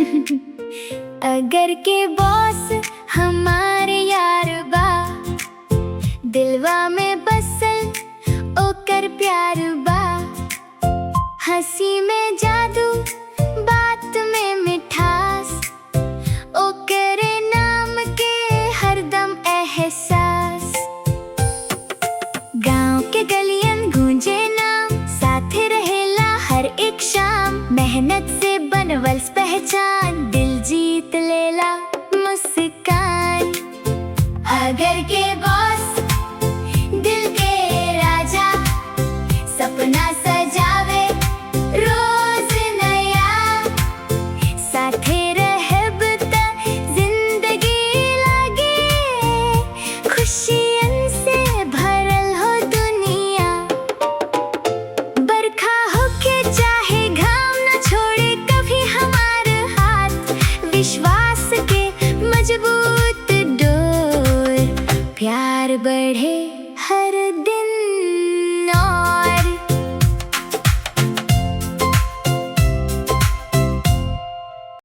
अगर के बॉस हमारे यार बा, दिलवा में बसल ओकर प्यार बा। हंसी में जादू, बात में मिठास, ओकरे नाम के हरदम एहसास। गांव के गलियन गूंजे नाम, साथे रहेला हर एक शाम। मेहनत से बनवल पहचान, दिल जीत लेला मुस्कान। अगर के बॉस दिल के राजा, सपना सजावे रोज नया। साथे रहब त जिंदगी लागे, खुशियन से भरल हो दुनिया। बरखा होके चाहे घाम, न छोड़े कभी हमार हाथ। विश्वास के मजबूत डोर, प्यार बढ़े हर दिन।